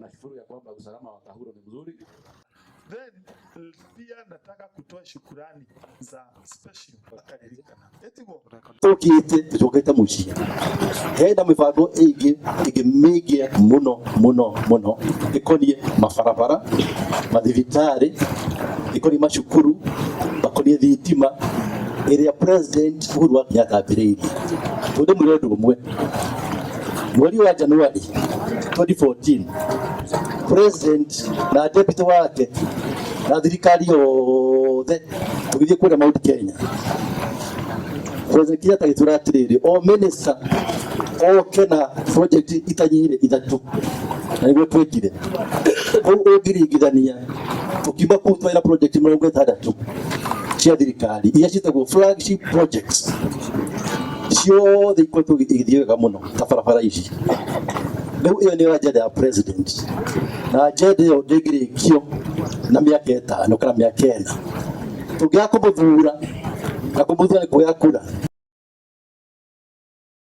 Na nashukuru ya kwamba usalama wa Kahuro ni mzuri. Then pia nataka kutoa shukurani za special akaririkana etiguo. Tũkĩte tũcokete mũciĩ hena mĩbango ĩngĩ ĩngĩ mĩingĩ mũno mũno mũno ĩkoniĩ mabarabara, mathibitarĩ, ĩkoniĩ macukuru, makoniĩ thitima ĩrĩa President Uhuru wa Kenyatta ambĩrĩirie. Tondũ mwĩre ũndũ ũmwe, mweri wa January 2014 President na deputy wake na thirikari yothe tũgĩthiĩ kũrĩa Mount Kenya, President Kenyatta agĩtwĩra atĩrĩrĩ, o minister oke na project itanyihire ithatũ, na nĩguo twĩkire. Kũu ũngĩringithania, tũkiuma kũu twĩna project 60 cia thirikari iria ciĩtagwo flagship projects, ciothe ikoretwo igĩthiĩ wega mũno ta barabara ici. Rĩu ĩyo nĩyo agenda ya president, na agenda ĩyo ndĩngĩrĩkio na mĩaka 5 kana mĩaka 4. Tũngĩaga kũmũthura, na kũmũthura nĩ kuoya kura.